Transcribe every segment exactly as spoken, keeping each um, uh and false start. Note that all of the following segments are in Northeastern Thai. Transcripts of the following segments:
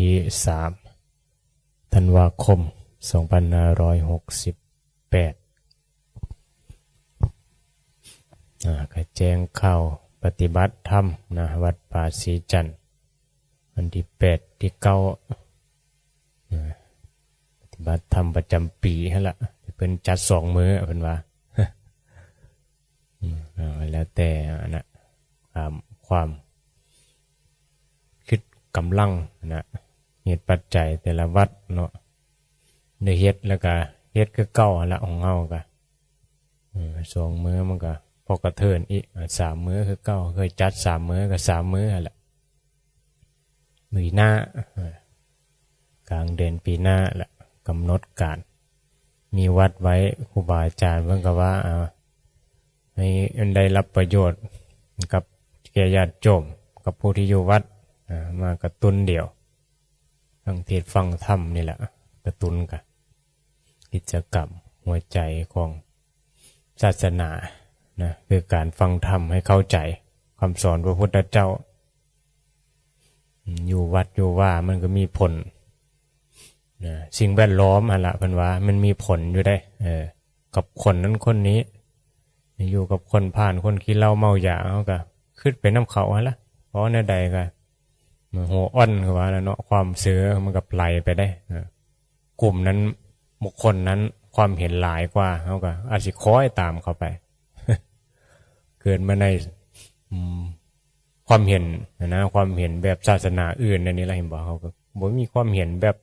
ที่สามธันวาคมสองพันห้าร้อยหกสิบแปด อ่า ก็แจ้งข่าวปฏิบัติธรรมนะ วัดป่าศรีจันทร์ วันที่แปดที่เก้า อ่า ปฏิบัติธรรมประจำปีหั่นละ เพิ่นจัดสองมื้อเพิ่นว่า อืม อ่า แล้วแต่อันนะ ตามความ คิดกำลังนะ เหตุปัจจัยแต่ละวัดเนาะ ได้เฮ็ดแล้วก็เฮ็ดคือเก่าหั่นละของเฮาก็ เออ สองมื้อมันก็พอกระเทินอีก อ่า สามมื้อคือเก่า เคยจัดสามมื้อก็สามมื้อหั่นละ มื้อหน้า เออ กลางเดือนปีหน้าละ กำหนดการ มีวัดไว้ ครูบาอาจารย์เพิ่นก็ว่า เอา ให้มันได้รับประโยชน์กับแก่ญาติโยม กับผู้ที่อยู่วัด อ่า มากระตุ้นเดียว ฟังเทศน์ฟังธรรมนี่แหละ กระตุ้นกับกิจกรรมหัวใจของศาสนานะ คือการฟังธรรมให้เข้าใจคำสอนพระพุทธเจ้า อืม อยู่วัดอยู่ว่ามันก็มีผลนะ สิ่งแวดล้อมหั่นละ เพิ่นว่ามันมีผลอยู่เด้ เออ กับคนนั้นคนนี้ อยู่กับคนพาลคนขี้เหล้าเมายา เฮาก็คิดไปนำเขาหั่นละ เพราะแนวใดก็ มันหัวอ่อนคือว่าแล้วเนาะ ความเชื่อมันก็ไหลไปได้ เออ กลุ่มนั้น บุคคลนั้นความเห็นหลายกว่า เฮาก็อาจสิคอยตามเขาไป เกิดมาใน อืม ความเห็นนะ ความเห็นแบบศาสนาอื่นอันนี้ละ เห็นบ่ เขาก็บ่มีความเห็นแบบ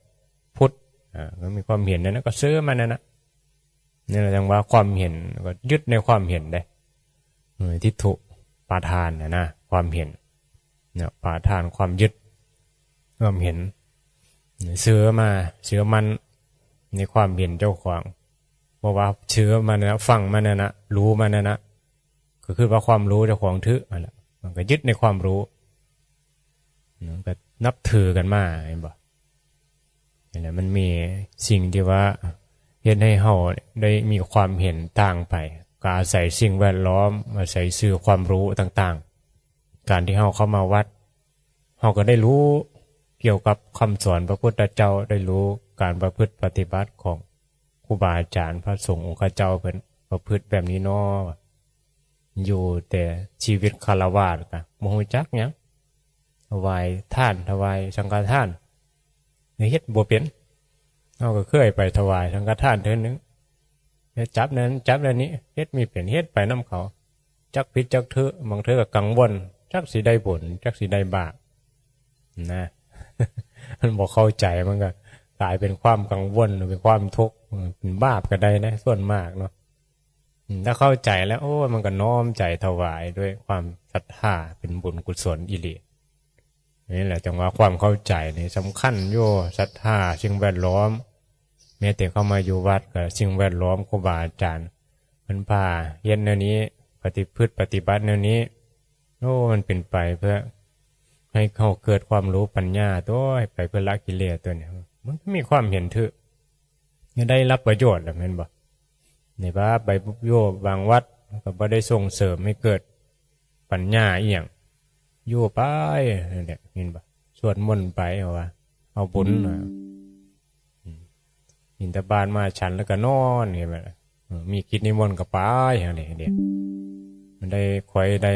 พุทธ อ่า ก็มีความเห็นนั่นนะ ก็เชื่อมันนั่นนะ นี่แหละจังว่าความเห็นก็ยึดในความเห็นเด้ เออ ทิฏฐุปาทานนะนะ ความเห็น เนี่ย ปาทานความยึด ความเห็น เชื่อมา เชื่อมั่นในความเห็นเจ้าของ เพราะว่าเชื่อมันนะ ฟังมันนะ รู้มันนะ ก็คือว่าความรู้เจ้าของถือหั่นละ มันก็ยึดในความรู้ มันก็นับถือกันมา เห็นบ่ นี่แหละ มันมีสิ่งที่ว่าเฮ็ดให้เฮาได้มีความเห็นต่างไป ก็อาศัยสิ่งแวดล้อม อาศัยสื่อความรู้ต่างๆ การที่เฮาเข้ามาวัด เฮาก็ได้รู้เกี่ยวกับคำสอนพระพุทธเจ้า ได้รู้การประพฤติปฏิบัติของครูบาอาจารย์ พระสงฆ์องค์เจ้าเพิ่นประพฤติแบบนี้เนาะ อยู่แต่ชีวิตฆราวาสก็บ่ฮู้จักหยัง ถวายทาน ถวายสังฆทาน เฮ็ดบ่เป็น เฮาก็เคยไปถวายสังฆทานเทื่อหนึ่ง เฮ็ดจับนั้นจับนั้นนี้ เฮ็ดมีเป็น เฮ็ดไปนำเขา จักผิดจักถืก บางเทื่อก็กังวล จักสิได้บุญ จักสิได้บาป นะ มันบ่เข้าใจ มันก็กลายเป็นความกังวล เป็นความทุกข์ เป็นบาปก็ได้นะ ส่วนมากเนาะ อืม ถ้าเข้าใจแล้ว โอ้ มันก็น้อมใจถวายด้วยความศรัทธา เป็นบุญกุศลอีหลี นี่แหละจังว่าความเข้าใจนี่สำคัญอยู่ ศรัทธา สิ่งแวดล้อม แม้แต่เข้ามาอยู่วัดก็สิ่งแวดล้อม ครูบาอาจารย์เพิ่นพาเฮ็ดแนวนี้ ปฏิพฤติปฏิบัติแนวนี้ โอ้ มันเป็นไปเพื่อให้เฮาเกิดความรู้ปัญญา ตัวไปเพื่อละกิเลสตัวนี้ มันก็มีความเห็นถืก ยังได้รับประโยชน์แหละ แม่นบ่ นี่ว่าไปอยู่บางวัดก็บ่ได้ส่งเสริมให้เกิดปัญญาอีหยัง อยู่ไปนั่นแหละ เห็นบ่ สวดมนต์ไป เอาว่า เอาบุญน่ะ อืม บิณฑบาตมาฉันแล้วก็นอน เห็นบ่ อืม มีกิจนิมนต์ก็ไป อย่างนี้เด้ มันได้ ค่อยได้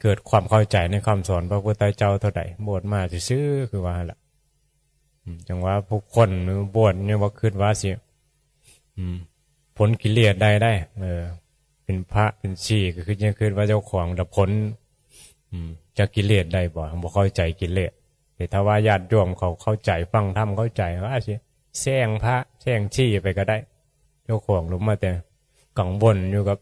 เกิดความเข้าใจในคำสอนพระพุทธเจ้าเท่าใด บวชมาซื่อๆ คือว่าหั่นล่ะ อืม จังว่าผู้คนบวชเนี่ยบ่คิดว่าสิ อืม พ้นกิเลสได้ได้ เออ เป็นพระเป็นชีก็คือยังคิดว่าเจ้าของดับพ้น อืม จากกิเลสได้บ่ บ่เข้าใจกิเลส แต่ถ้าว่าญาติโยมเขาเข้าใจ ฟังธรรมเข้าใจ เขาอาจสิแซงพระแซงชีไปก็ได้ เจ้าของลงมาแต่กังวลอยู่กับ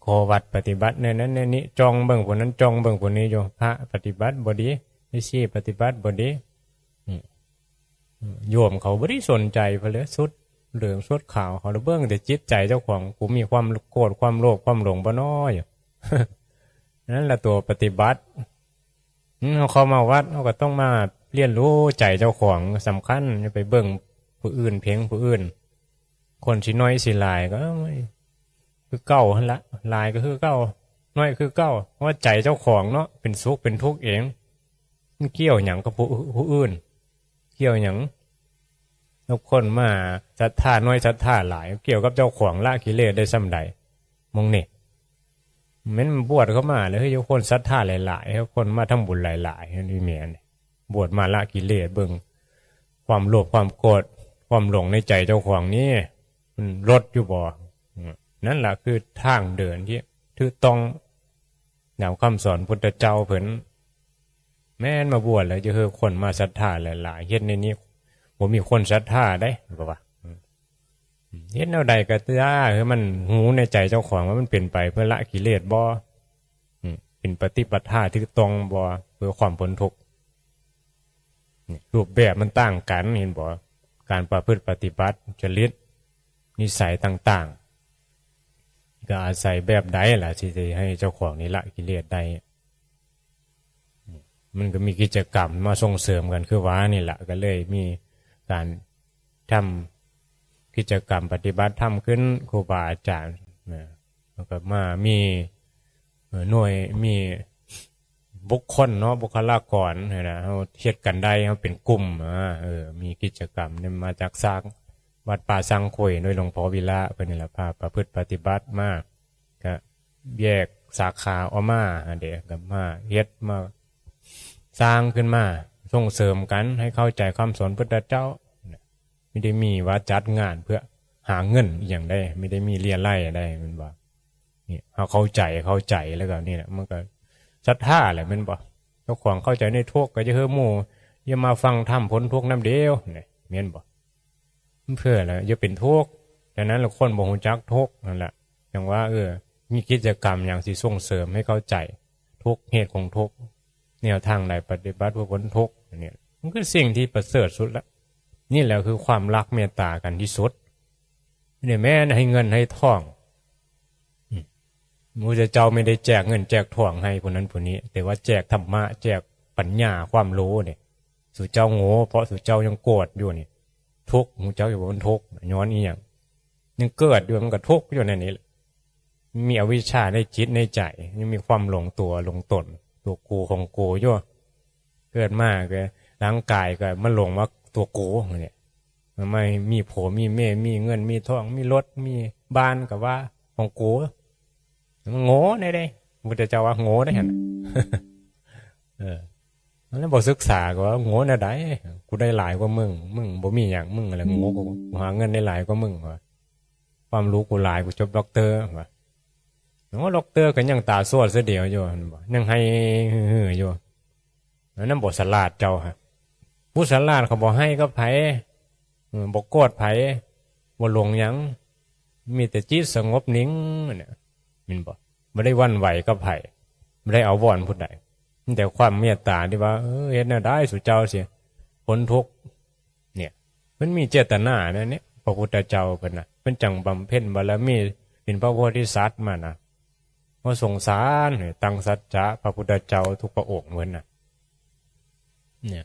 ข้อวัดปฏิบัติแนวนั้นแนวนี้ จ้องเบิ่งผู้นั้นจ้องเบิ่งผู้นี้อยู่ พระปฏิบัติบ่ดี ชีปฏิบัติบ่ดี อืม อืม โยมเขาบ่ได้สนใจไปเลย สุดเหลืองสุดขาว เขาเบิ่งแต่จิตใจเจ้าของ กูมีความโกรธความโลภความหลงบ่น้อย นั่นแหละตัวปฏิบัติ อืม เฮาเข้ามาวัด เฮาก็ต้องมาเรียนรู้ใจเจ้าของ สำคัญ อย่าไปเบิ่งผู้อื่น เพ่งผู้อื่น คนสิน้อยสิหลายก็ เอ้ย คือเก่าหั่นละ หลายก็คือเก่า น้อยคือเก่า เพราะว่าใจเจ้าของเนาะ เป็นสุขเป็นทุกข์เอง มันเกี่ยวหยังกับผู้ ผู้อื่น เกี่ยวหยัง แล้วคนมาศรัทธาน้อยศรัทธาหลาย เกี่ยวกับเจ้าของละกิเลสได้ส่ำใด มองนี่ แม่นบวชเข้ามาแล้วเฮ้ยคนศรัทธาหลายๆ คนมาทำบุญหลายๆ นี่แม่น บวชมาละกิเลส เบิ่ง ความโลภความโกรธ ความหลงในใจเจ้าของนี่ มันลดอยู่บ่ อืม นั่นล่ะคือทางเดินที่ถูกต้อง ตามคำสอนพุทธเจ้าเพิ่น แม่นมาบวชแล้วจะเฮ้ยคนมาศรัทธาหลายๆ เฮ็ดในนี้บ่มีคนศรัทธาได้ ก็ว่า อืม เฮ็ดแนวใดก็ตาม เฮ้ย มันฮู้ในใจเจ้าของว่ามันเป็นไปเพื่อละกิเลสบ่ อืม เป็นปฏิปทาถูกต้องบ่ เพื่อความพ้นทุกข์ นี่ รูปแบบมันต่างกัน เห็นบ่ การประพฤติปฏิบัติ จริต นิสัยต่างๆ ก็อาศัยแบบใดล่ะ ที่จะให้เจ้าของนี่ละกิเลสได้ มันก็มีกิจกรรมมาส่งเสริมกัน คือว่านี่แหละ ก็เลยมีการทำกิจกรรมปฏิบัติธรรมขึ้น ครูบาอาจารย์นะ แล้วก็มามี เอ่อ หน่วย มีบุคคลเนาะ บุคลากรนะ เฮาเฮ็ดกันได้ เฮาเป็นกลุ่ม อ่า เออ มีกิจกรรมเนี่ยมาจากสร้างวัดป่าสร้างคุย โดยหลวงพ่อวิระเพิ่นนี่แหละ พาประพฤติปฏิบัติมา ก็แยกสาขาออกมา อ่า เดี๋ยวก็มาเฮ็ด มาสร้างขึ้นมา ส่งเสริมกันให้เข้าใจคำสอนพุทธเจ้า ไม่ได้มีว่าจัดงานเพื่อหาเงินอหย่างใด ไม่ได้มีเรี่ยไรใด แม่นบ่ นี่ เฮาเข้าใจ เข้าใจแล้วก็นี่แหละ มันก็ศรัทธาแหละ แม่นบ่ เจ้าของเข้าใจในทุกข์ ก็จะเฮ้ยหมู่ อย่ามาฟังธรรมพ้นทุกข์นำเด้อ นี่ แม่นบ่ มันเพื่ออะไร อย่าเป็นทุกข์ ดังนั้นละคนบ่ฮู้จักทุกข์นั่นแหละ อย่างว่า เออ มีกิจกรรมอย่างสิส่งเสริมให้เข้าใจทุกข์ เหตุของทุกข์ แนวทางใดปฏิบัติเพื่อพ้นทุกข์ อันนี้มันคือสิ่งที่ประเสริฐสุดละ นี่แหละคือความรักเมตตากันที่สุด เนี่ย แม้ให้เงินให้ทอง อืม พระพุทธเจ้าไม่ได้แจกเงินแจกทองให้ผู้นั้นผู้นี้ แต่ว่าแจกธรรมะ แจกปัญญา ความรู้เนี่ย สุเจ้าโง่ เพราะสุเจ้ายังโกรธอยู่นี่ ทุกข์ สุเจ้าอยู่บนทุกข์ ย้อนอีหยัง ยังเกิดอยู่ มันก็ทุกข์อยู่ในนี้แหละ มีอวิชชาในจิตในใจ ยังมีความหลงตัวหลงตน ตัวกูของกูอยู่ เกิดมาก็ร่างกายก็มันหลงว่าตัวกูเนี่ย มันไม่มีผัวมีเมีย มีเงินมีทอง มีรถมีบ้านก็ว่าของกู มันโง่ได้เด้ พุทธเจ้าว่าโง่ได้หั่นน่ะ เออ แล้วบ่ศึกษาก็ว่าโง่แนวใด กูได้หลายกว่ามึง มึงบ่มีหยัง มึงอะไรโง่กว่ากู หาเงินได้หลายกว่ามึง ว่า ความรู้กูหลาย กูจบด็อกเตอร์ ว่า โอ้ ด็อกเตอร์ก็ยังตาสวดเสียเดียวอยู่ หั่นบ่ ยังไห้หือๆอยู่ อันนั้นบ่ฉลาดเจ้าฮะ ผู้ฉลาดเขาบ่ไห้กับไผ เออ บ่โกรธไผ บ่หลงหยัง มีแต่จิตสงบนิ่งเนี่ย แม่นบ่ บ่ได้หวั่นไหวกับไผ บ่ได้อาวรณ์ผู้ใด มีแต่ความเมตตาที่ว่า เออ เฮ็ดแนวใดสุเจ้าสิพ้นทุกข์ เนี่ย มันมีเจตนานะเนี่ย พระพุทธเจ้าเพิ่นน่ะ เพิ่นจั่งบำเพ็ญบารมีเป็นพระโพธิสัตว์มานะ เพราะสงสารเนี่ย ตั้งสัจจะพระพุทธเจ้าทุกพระองค์เพิ่นน่ะ เนี่ย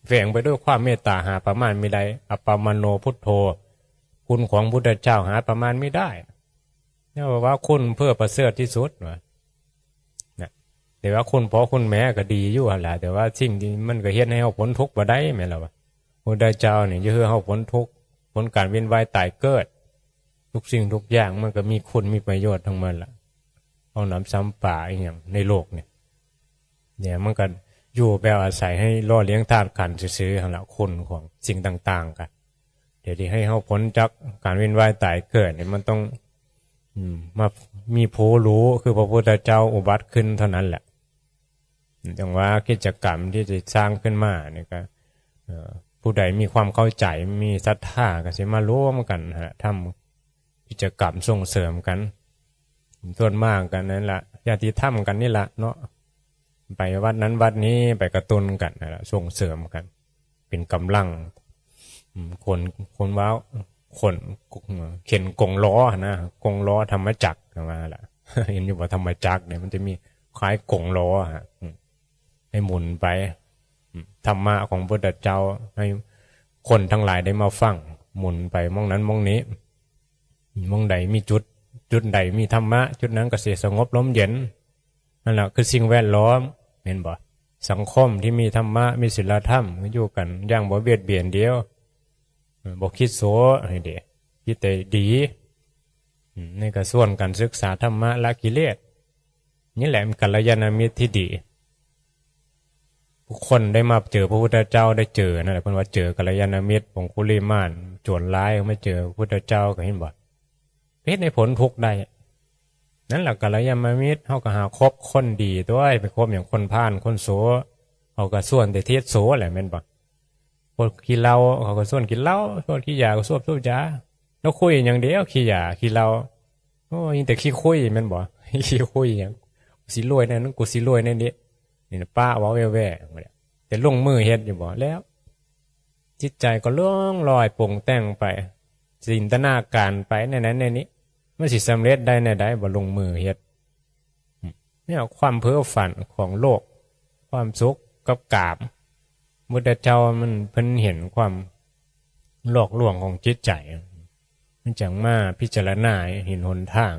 แฝงไปด้วยความเมตตาหาประมาณไม่ได้ อัปปมาโนพุทโธ คุณของพุทธเจ้าหาประมาณไม่ได้ เนี่ยว่าคุณเพื่อประเสริฐที่สุดวะ นะ แต่ว่าคุณพ่อคุณแม่ก็ดีอยู่หั่นล่ะ แต่ว่าสิ่งที่มันก็เฮ็ดให้เฮาพ้นทุกข์บ่ได้แม่นล่ะวะ พุทธเจ้านี่จะเฮ็ดให้เฮาพ้นทุกข์ พ้นการเวียนว่ายตายเกิด ทุกสิ่งทุกอย่างมันก็มีคุณมีประโยชน์ทั้งหมดล่ะ เอาน้ำซ้ำปลาอีหยังในโลกเนี่ย เนี่ยมันก็อยู่แบบอาศัยให้หล่อเลี้ยงธาตุขันธ์ซื่อๆหั่นล่ะ คุณของสิ่งต่างๆ ก็ เดี๋ยวที่ให้เฮาพ้นจากการเวียนว่ายตายเกิดเนี่ยมันต้อง อืม มามีผู้รู้คือพระพุทธเจ้าอุบัติขึ้นเท่านั้นแหละ จั่งว่ากิจกรรมที่จะสร้างขึ้นมาเนี่ยก็ เอ่อ ผู้ใดมีความเข้าใจ มีศรัทธาก็สิมารวมกันฮะ ทำกิจกรรมส่งเสริมกัน ส่วนมากกันนั่นล่ะ ญาติธรรมกันนี่ล่ะเนาะ ไปวัดนั้นวัดนี้ ไปกระตุ้นกันนั่นล่ะ ส่งเสริมกัน เป็นกำลัง อืม คน คนว้าว คน เข็นกงล้อนะ กงล้อธรรมจักรว่าล่ะ เห็นอยู่บ่ ธรรมจักรเนี่ยมันจะมีคล้ายกงล้อฮะ อืม ให้หมุนไป อืม ธรรมะของพุทธเจ้า ให้คนทั้งหลายได้มาฟัง หมุนไปหม่องนั้นหม่องนี้ หม่องใดมีจุด จุดใดมีธรรมะ จุดนั้นก็สิสงบร่มเย็น นั่นแหละคือสิ่งแวดล้อม เห็นบ่ สังคมที่มีธรรมะ มีศีลธรรม อยู่กันอย่างบ่เบียดเบียนเดียว เออ บ่คิดโสให้เด้ คิดแต่ดี อืม นี่ก็ส่วนกันศึกษาธรรมะละกิเลส นี่แหละมันกัลยาณมิตรที่ดี ผู้คนได้มาเจอพระพุทธเจ้า ได้เจอนั่นแหละ เพิ่นว่าเจอกัลยาณมิตร องคุลิมาน โจรร้ายมาเจอพระพุทธเจ้า ก็เห็นบ่ เฮ็ดให้พ้นทุกข์ได้ นั่นแหละกัลยาณมิตร เฮาก็หาคบคนดีตั๊ว ไปคบหยังคนพาลคนโส เขาก็ชวนแต่เทศน์โสแหละ แม่นบ่ พวกขี้เหล้าเขาก็ชวนกินเหล้า พวกขี้ยาก็ชวนสูบยา แล้วคุยอย่างเดียว ขี้ยาขี้เหล้า โอ้ย แต่ขี้คุยแม่นบ่ ขี้คุยหยัง สิรวยแนวนั้น กูสิรวยแนวนี้ นี่นะ ปะเว้าแว่ๆ แต่ลงมือเฮ็ดอยู่บ่ แล้ว จิตใจก็ล่วงลอยปรุงแต่งไป จินตนาการไปแนวนั้นแนวนี้ มันสิสำเร็จได้แนวใด บ่ลงมือเฮ็ด เนี่ย ความเพ้อฝันของโลก ความสุขกับกาม พุทธเจ้ามัน เพิ่นเห็นความหลอกลวงของจิตใจ มันจั่งมาพิจารณาเห็นหนทาง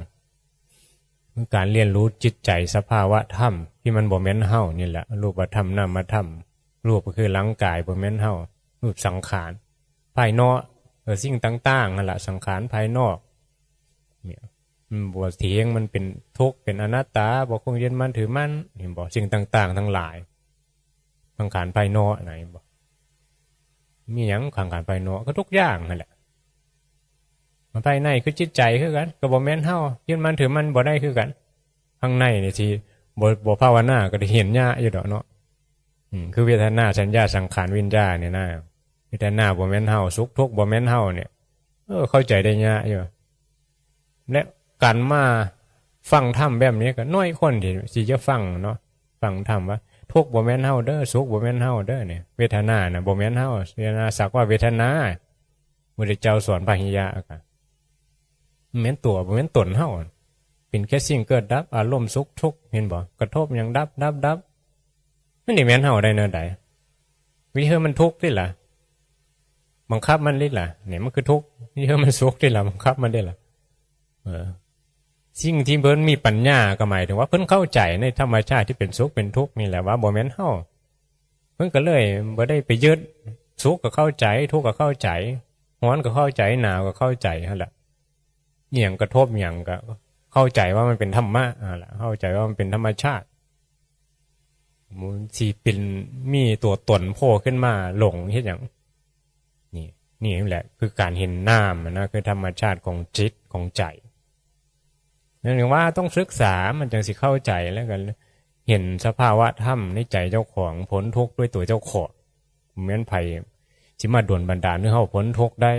มันการเรียนรู้จิตใจสภาวะธรรมที่มันบ่แม่นเฮานี่แหละ รูปธรรมนามธรรม รูปก็คือร่างกายบ่แม่นเฮา รูปสังขารภายนอก เออ สิ่งต่างๆ นั่นแหละ สังขารภายนอก เนี่ย มันบ่เที่ยง มันเป็นทุกข์ เป็นอนัตตา บ่คงยึดมั่นถือมั่น เห็นบ่ สิ่งต่างๆ ทั้งหลาย สังขารภายนอกนะ เห็นบ่ มีหยังสังขารภายนอก ก็ทุกอย่างนั่นแหละ ภายในคือจิตใจคือกัน ก็บ่แม่นเฮา ยึดมั่นถือมั่นบ่ได้คือกัน ข้างในนี่สิบ่ บ่ภาวนาก็ได้เห็นยากอยู่ดอกเนาะ อืม คือเวทนา สัญญา สังขาร วิญญาณเนี่ยนะ เวทนาบ่แม่นเฮา สุขทุกข์บ่แม่นเฮาเนี่ย เออ เข้าใจได้ยากอยู่ และการมาฟังธรรมแบบนี้ก็น้อยคนที่ ที่จะฟังเนาะ ฟังธรรมว่า ทุกข์บ่แม่นเฮาเด้อ สุขบ่แม่นเฮาเด้อเนี่ย เวทนาน่ะบ่แม่นเฮา เวทนาสักว่าเวทนา พุทธเจ้าสอนพาหิยะก็ บ่แม่นตัว บ่แม่นตนเฮา เป็นแค่สิ่งเกิดดับ อารมณ์สุขทุกข์ เห็นบ่ กระทบหยังดับ ดับ ดับ มันสิแม่นเฮาได้แนวใด วิธีมันทุกข์ติล่ะ บังคับมันติล่ะ เนี่ยมันคือทุกข์ วิธีมันสุขติล่ะ บังคับมันติล่ะ เออ สิ่งที่เพิ่นมีปัญญาก็หมายถึงว่าเพิ่นเข้าใจในธรรมชาติที่เป็นสุขเป็นทุกข์นี่แหละ ว่าบ่แม่นเฮา เพิ่นก็เลยบ่ได้ไปยึด สุขก็เข้าใจ ทุกข์ก็เข้าใจ ร้อนก็เข้าใจ หนาวก็เข้าใจหั่นล่ะ อิหยังกระทบอิหยังก็เข้าใจว่ามันเป็นธรรมะ อ่า ล่ะ เข้าใจว่ามันเป็นธรรมชาติ มันสิเป็น มีตัวตนโผล่ขึ้นมาหลงเฮ็ดหยัง นี่ นี่แหละคือการเห็นนามนะ คือธรรมชาติของจิตของใจ นั่นเองว่าต้องศึกษามันจั่งสิเข้าใจ แล้วก็เห็นสภาวะธรรมในใจเจ้าของ พ้นทุกข์ด้วยตัวเจ้าของ บ่แม่นไผสิมาดลบันดาลให้เฮาพ้นทุกข์ได้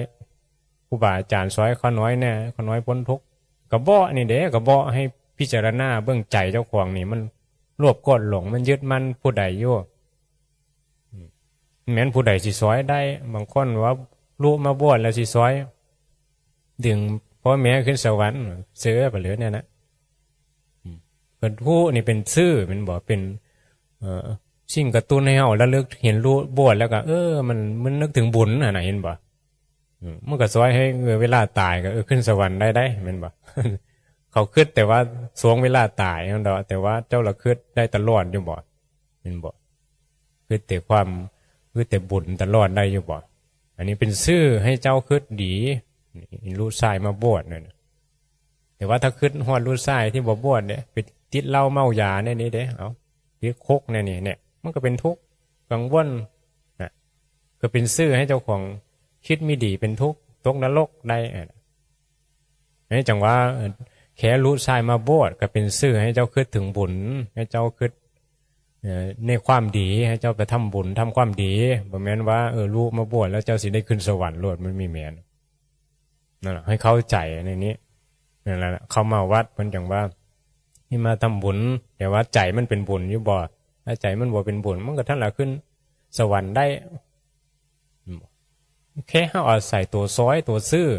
ครูบาอาจารย์ซอยข้าน้อยแน่ ข้าน้อยพ้นทุกข์ ก็บ่ นี่เด้ ก็บ่ให้พิจารณาเบิ่งใจเจ้าของนี่ มันโลภโกรธหลง มันยึดมั่นผู้ใดอยู่ อืม แม่นผู้ใดสิซอยได้ บางคนว่าลูกมาบวชแล้วสิซอย ดึงพ่อแม่ขึ้นสวรรค์ เชื่อไปเลยเนี่ยนะ อืม เป็นผู้นี่เป็นซื่อ มันบอกเป็น เอ่อ สิ่งกระตุ้นให้เฮาระลึกเห็นลูกบวชแล้วก็ เออ มัน มันนึกถึงบุญน่ะนะ เห็นบ่ อืม มันก็ซอยให้ เออ เวลาตายก็ เออ ขึ้นสวรรค์ได้ได้ แม่นบ่ เขาคิดแต่ว่าช่วงเวลาตายนั่นดอก แต่ว่าเจ้าละคิดได้ตลอดอยู่บ่ แม่นบ่ คิดแต่ความ คิดแต่บุญตลอดได้อยู่บ่ อันนี้เป็นซื่อให้เจ้าคิดดี นี่ลูกชายมาบวชนั่นน่ะ แต่ว่าถ้าคิดฮอดลูกชายที่บ่บวชเนี่ย ไปติดเหล้าเมายาเนี่ยนี่เด้ เอา ติดคุกเนี่ยนี่ เนี่ย มันก็เป็นทุกข์ กังวล นะ ก็เป็นซื่อให้เจ้าของคิดไม่ดีเป็นทุกข์ ตกนรกได้ อ่ะ อันนี้จั่งว่า เอ่อ แค่ลูกชายมาบวชก็เป็นซื่อให้เจ้าคิดถึงบุญ ให้เจ้าคิด เอ่อ ในความดี ให้เจ้าไปทำบุญทำความดี บ่แม่นว่า เออ ลูกมาบวชแล้วเจ้าสิได้ขึ้นสวรรค์โลด มันมีแม่น นั่นแหละ ให้เข้าใจในนี้ นั่นแหละ เข้ามาวัดเพิ่นจั่งว่า นี่มาทำบุญ แต่ว่าใจมันเป็นบุญอยู่บ่ ถ้าใจมันบ่เป็นบุญ มันก็ทันละขึ้นสวรรค์ได้ แค่เฮาอาศัยตัวซอยตัวซื่อ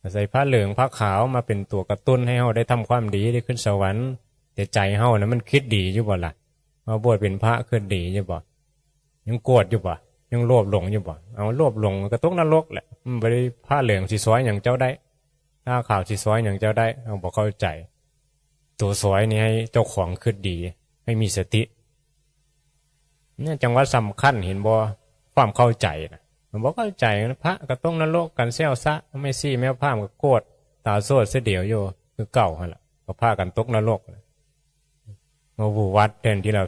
อาศัยผ้าเหลืองผ้าขาวมาเป็นตัวกระตุ้นให้เฮาได้ทำความดีได้ขึ้นสวรรค์ แต่ใจเฮานะมันคิดดีอยู่บ่ล่ะ มาบวชเป็นพระคิดดีอยู่บ่ ยังโกรธอยู่บ่ ยังโลภหลงอยู่บ่ เอาโลภหลงก็ตกนรกแหละ มันบ่ได้ผ้าเหลืองสิซอยหยังเจ้าได้ ผ้าขาวสิซอยหยังเจ้าได้ เอาบ่เข้าใจ ตัวซอยนี่ให้เจ้าของคิดดี ให้มีสติ เนี่ยจังหวะสำคัญเห็นบ่ ความเข้าใจนะ มันบ่เข้าใจนะ พระก็ตกนรกกันแซวซะ แม่ชีแม่พราหมณ์ก็โกรธ ตาโสดเสียเดียวอยู่ คือเก่าหั่นล่ะ ก็พากันตกนรก มาอยู่วัดแทนที่เรา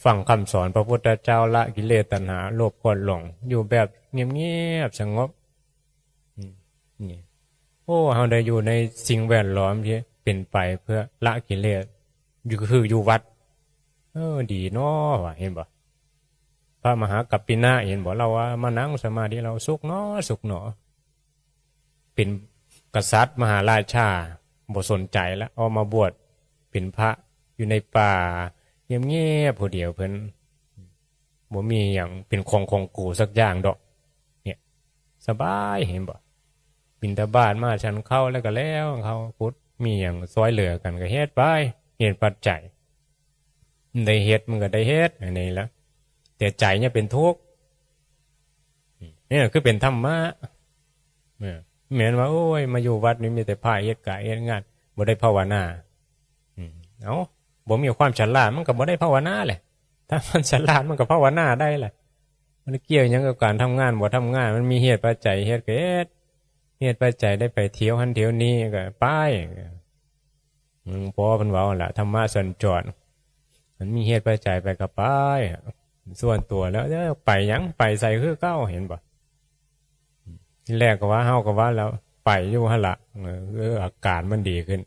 ฟังคำสอนพระพุทธเจ้า ละกิเลสตัณหาโลภโกรธหลง อยู่แบบเงียบๆสงบ อืม นี่ โอ้ เราได้อยู่ในสิ่งแวดล้อมที่เป็นไปเพื่อละกิเลส อยู่คืออยู่วัด เออ ดีเนาะว่ะ เห็นบ่ พระมหากัปปินะ เห็นบ่ เราว่ามานั่งสมาธิ เราสุขเนาะ สุขเนาะ เป็นกษัตริย์มหาราชา บ่สนใจละ ออกมาบวชเป็นพระอยู่ในป่า เงียบๆผู้เดียวเพิ่น บ่มีหยังเป็นของของกูสักอย่างดอก เนี่ย สบาย เห็นบ่ บิณฑบาตมาฉันข้าวแล้วก็แล้ว เขาพุทธมีหยังซอยเหลือกันก็เฮ็ดไป เฮ็ดปัจจัย ได้เฮ็ดมันก็ได้เฮ็ด อันนี้ละ แต่ใจเนี่ยเป็นทุกข์ เนี่ยคือเป็นธรรมะ เนี่ย แม่นว่า โอ้ย มาอยู่วัดนี่มีแต่พาเฮ็ดกายเฮ็ดงาน บ่ได้ภาวนา อืม เอ้า บ่มีความฉลาดมันก็บ่ได้ภาวนาแหละ ถ้ามันฉลาดมันก็ภาวนาได้แหละ มันเกี่ยวหยังกับการทำงานบ่ทำงาน มันมีเหตุปัจจัยเฮ็ดก็เฮ็ด เหตุปัจจัยได้ไปเที่ยวหั้นเที่ยวนี้ก็ไป อืม พอเพิ่นเว้าหั่นล่ะ ธรรมะสัญจร มันมีเหตุปัจจัยไปก็ไป ส่วนตัวแล้ว เอ้อ ไปหยัง ไปไสคือเก่า เห็นบ่ ทีแรกก็ว่า เฮาก็ว่าแล้ว ไปอยู่หั่นล่ะ เออ เออ อาการมันดีขึ้น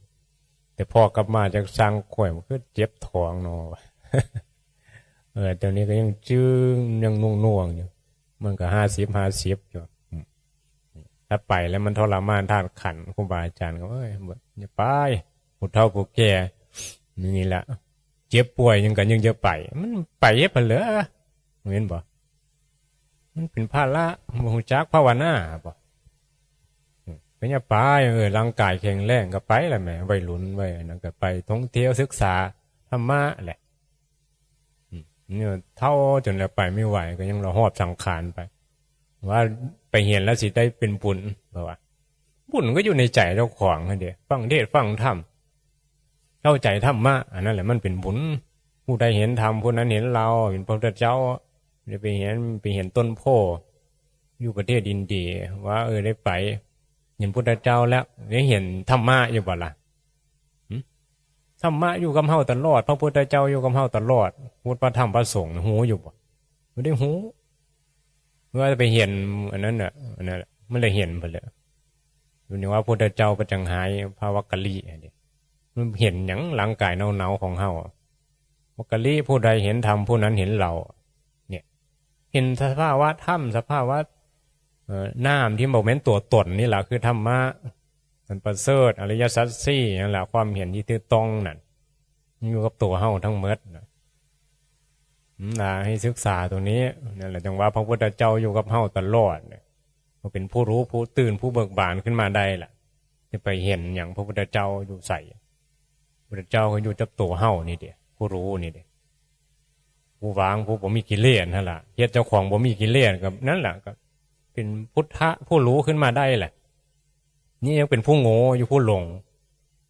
แต่พอกลับมาจากสั่งข้วย มันคือเจ็บท้องเนาะ เออ ตอนนี้ก็ยังจึง ยังหน่วงๆอยู่ มันก็ห้าสิบห้าสิบอยู่ อืม ถ้าไปแล้วมันทรมานธาตุขันธ์ ครูบาอาจารย์ก็ เอ้ย บ่ อย่าไป ผู้เฒ่าผู้แก่ นี่แหละ เจ็บป่วยยังกันยังจะไป มันไปเฮ็ดไปเหรอ เห็นบ่ มันเป็นภาระ บ่รู้จักภาวนาบ่ อืม ก็อย่าไป เออ ร่างกายแข็งแรงก็ไปล่ะแหม วัยรุ่นวัยอันนั้นก็ไปท่องเที่ยวศึกษาธรรมะแหละ อืม เนี่ย เฒ่าจนแล้วไปไม่ไหว ก็ยังละหอบสังขารไป ว่าไปเห็นแล้วสิได้เป็นบุญ เพราะว่า บุญก็อยู่ในใจเจ้าของหั่นเด้ ฟังเทศน์ฟังธรรม เข้าใจธรรมะ อันนั้นแหละมันเป็นบุญ ผู้ใดเห็นธรรม ผู้นั้นเห็นเรา เห็นพระพุทธเจ้า ได้ไปเห็น ไปเห็นต้นโพธิ์ อยู่ประเทศอินเดีย ว่า เออ ได้ไป เห็นพุทธเจ้าแล้ว ได้เห็นธรรมะอยู่บ่ล่ะ หึ ธรรมะอยู่กับเฮาตลอด พระพุทธเจ้าอยู่กับเฮาตลอด พุทธ พระธรรม พระสงฆ์ ฮู้อยู่บ่ บ่ได้ฮู้ ว่าไปเห็นอันนั้นน่ะ อันนั้นแหละ มันเลยเห็นไปเลย อยู่นี่ว่าพุทธเจ้าประจังหาย พระวักกะลีอันนี้ มันเห็นหยัง ร่างกายเนาๆของเฮา วักกะลี ผู้ใดเห็นธรรม ผู้นั้นเห็นเรา เนี่ย เห็นสภาวะธรรม สภาวะ เอ่อ นามที่บ่แม่นตัวตนนี่แหละ คือธรรมะ มันประเสริฐ อริยสัจสี่นั่นแหละ ความเห็นที่ถูกต้องนั่น มันอยู่กับตัวเฮาทั้งหมดน่ะ อืม นะ ให้ศึกษาตรงนี้ นั่นแหละ จังว่าพระพุทธเจ้าอยู่กับเฮาตลอดเนี่ย ก็เป็นผู้รู้ ผู้ตื่น ผู้เบิกบานขึ้นมาได้ล่ะ จะไปเห็นหยัง พระพุทธเจ้าอยู่ไส พระพุทธเจ้าก็อยู่กับตัวเฮานี่เด้ ผู้รู้นี่เด้ ผู้วาง ผู้บ่มีกิเลสนั่นล่ะ เฮ็ดเจ้าของบ่มีกิเลส ก็นั่นล่ะ ก็เป็นพุทธะ ผู้รู้ขึ้นมาได้แหละ นี่ยังเป็นผู้โง่อยู่ ผู้หลง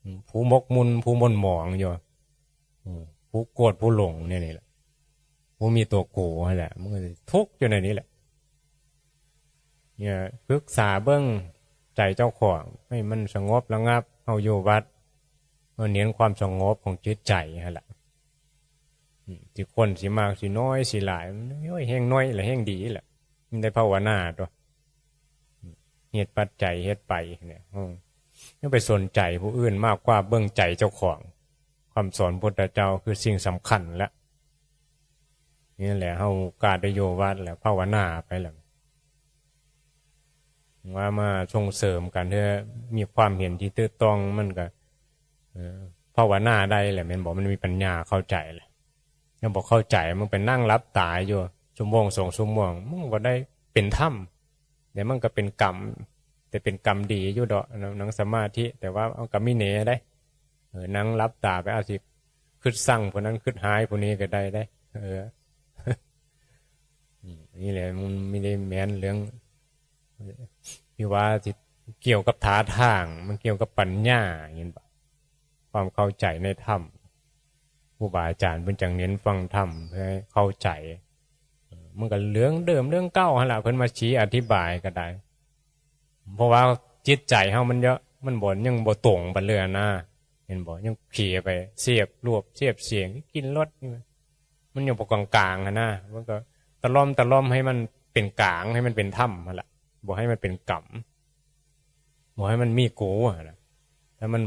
อืม ผู้หมกมุ่น ผู้หม่นหมองอยู่ อืม ผู้โกรธ ผู้หลงเนี่ยนี่แหละ ผู้มีตัวกูนั่นแหละ มันก็ทุกข์อยู่ในนี้แหละ เนี่ย ศึกษาเบิ่งใจเจ้าของ ให้มันสงบระงับ เฮาอยู่วัด เฮาเน้นความสงบของจิตใจหั่นล่ะ อืม ที่คนสิมากสิน้อยสิหลาย มัน โอ้ย แฮงน้อยละแฮงดีละ มันได้ภาวนาตัว อืม เหตุปัจจัยเฮ็ดไปเนี่ย อืม อย่าไปสนใจผู้อื่นมากกว่าเบิ่งใจเจ้าของ คำสอนพุทธเจ้าคือสิ่งสำคัญละ นี่แหละ เฮาโอกาสได้อยู่วัดแล้ว ภาวนาไปแล้ว ว่ามาส่งเสริมกันเพื่อมีความเห็นที่ถูกต้อง มันก็ เอ่อ ภาวนาได้แหละ แม่นบ่ มันมีปัญญาเข้าใจแหละ ยังบ่เข้าใจ มันไปนั่งหลับตาอยู่ ชั่วโมงสองชั่วโมง มันบ่ได้เป็นธรรม แต่มันก็เป็นกรรม แต่เป็นกรรมดีอยู่ดอก นั่งสมาธิ แต่ว่ามันก็มีแหน่เด้ เออ นั่งหลับตาไป อาจสิคิดซังผู้นั้น คิดฮ้ายผู้นี้ก็ได้เด้ เออ อืม นี่แหละ มันไม่ได้แม่นเรื่อง ที่ว่าสิเกี่ยวกับท่าทาง มันเกี่ยวกับปัญญา เห็นปะ ความเข้าใจในธรรม ครูบาอาจารย์เพิ่นจังเน้นฟังธรรมเพื่อให้เข้าใจ มันก็เรื่องเดิมเรื่องเก่าหั่นล่ะ เพิ่นมาชี้อธิบายก็ได้ เพราะว่าจิตใจเฮามันเยอะ มันบ่ ยังบ่ตรงไปเลยนะ เห็นบ่ ยังเพี้ยไป เสพรูป เสพเสียง กินรสนี่ มันยังบ่กลางๆหั่นนะ มันก็ตะล่อมตะล่อมให้มันเป็นกลาง ให้มันเป็นธรรมหั่นล่ะ บ่ให้มันเป็นกรรม บ่ให้มันมีกูหั่นน่ะ ถ้ามัน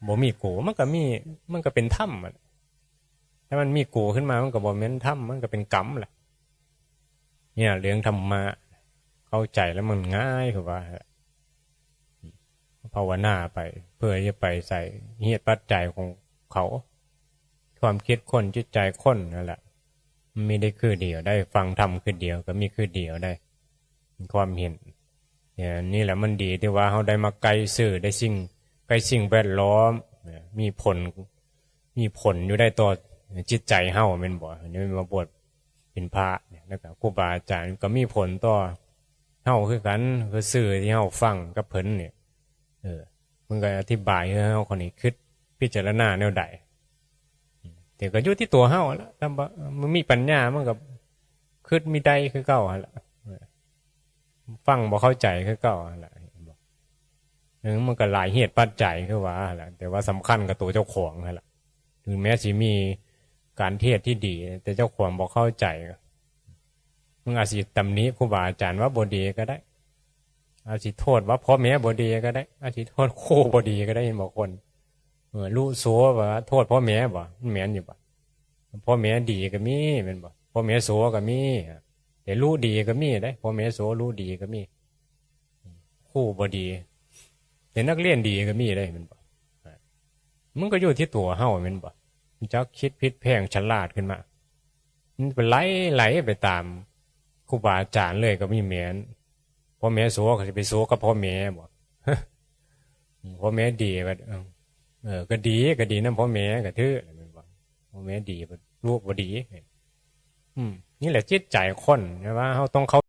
บ่มีกู มันก็มี มันก็เป็นธรรมอะ ถ้ามันมีกูขึ้นมา มันก็บ่แม่นธรรม มันก็เป็นกรรมแหละ เนี่ยเรื่องธรรมะ เข้าใจแล้วมันง่าย คือว่า ภาวนาไป เพื่อจะไปใส่เหตุปัจจัยของเขา ความคิดคน จิตใจคนนั่นแหละ มันมีได้คือเดียวได้ ฟังธรรมคือเดียว ก็มีคือเดียวได้ ความเห็น เนี่ย นี่แหละมันดีที่ว่าเฮาได้มาใกล้ซื่อ ได้สิ่ง ใกล้สิ่งแวดล้อม นะ มีผล มีผลอยู่ได้ต่อจิตใจเฮา แม่นบ่ อันนี้มาบวชเป็นพระเนี่ย แล้วก็ครูบาอาจารย์ก็มีผลต่อเฮาคือกัน คือซื่อที่เฮาฟังกับเพิ่นเนี่ย เออ มันก็อธิบายให้เฮาคนนี้คิดพิจารณาแนวใด แต่ก็อยู่ที่ตัวเฮาละ ถ้าบ่ มันมีปัญญา มันก็คิดมีได้คือเก่าหั่นละ ฟังบ่เข้าใจคือเก่าหั่นละ เออ มันก็หลายเหตุปัจจัยคือว่าหั่นละ แต่ว่าสำคัญกับตัวเจ้าของหั่นละ ถึงแม้สิมีการเทศน์ที่ดี แต่เจ้าของบ่เข้าใจ มึงอาจสิตำหนิครูบาอาจารย์ว่าบ่ดีก็ได้ อาจสิโทษว่าพ่อแม่บ่ดีก็ได้ อาจสิโทษครูบ่ดีก็ได้ เห็นบ่คน เออ ลุโสว่าโทษพ่อแม่บ่ มันแม่นอยู่บ่ พ่อแม่ดีก็มี แม่นบ่ พ่อแม่โสก็มี แต่ลุดีก็มีเด้ พ่อแม่โสลุดีก็มี ครูบ่ดี แต่นักเรียนดีก็มีเด้ แม่นบ่ มันก็อยู่ที่ตัวเฮา แม่นบ่ จักคิดผิดแผลงฉลาดขึ้นมา มันไปไหล ไหลไปตามครูบาอาจารย์เลยก็มีแม่น พ่อแม่โสก็สิไปโสกับพ่อแม่บ่ พ่อแม่ดีก็ เออ เออ ก็ดี ก็ดีนำพ่อแม่ก็ถือ แม่นบ่ พ่อแม่ดี ลูกบ่ดี อืม นี่แหละจิตใจคน ใช่ไหม เฮาต้องเข้า